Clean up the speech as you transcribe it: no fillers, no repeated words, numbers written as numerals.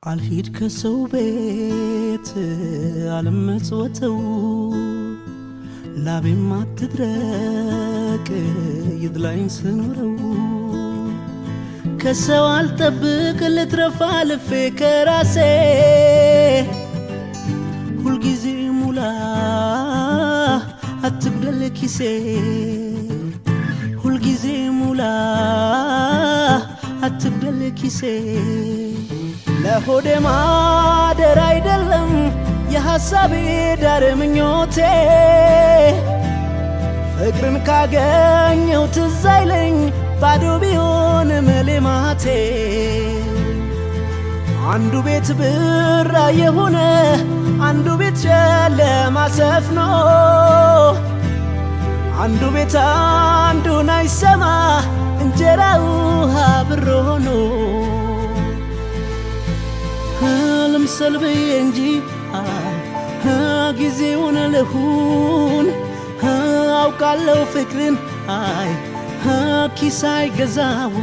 አልሂድ ከሰው ቤት አልመጽወተው፣ ላቤም አትድረቅ ይድላኝ ስኖረው። ከሰው አልጠብቅ ልትረፋ ልፌ ከራሴ፣ ሁልጊዜ ሙላ አትጉደል ኪሴ፣ ሁልጊዜ ሙላ አትጉደል ኪሴ። ለሆዴ ማደር አይደለም የሐሳቤ ዳር ምኞቴ፣ ፍቅርን ካገኘው ትዝ አይለኝ ባዶ ቢሆንም ሌማቴ። አንዱ ቤት ብራ የሆነ፣ አንዱ ቤት ጨለማ ሰፍኖ፣ አንዱ ቤት አንዱን አይሰማ እንጀራ ውሃ ብር ሆኖ። ልምሰል ብዬ እንጂ ጊዜውን ልሁን፣ አውቃለሁ ፍቅርን አይ ኪስ አይገዛው።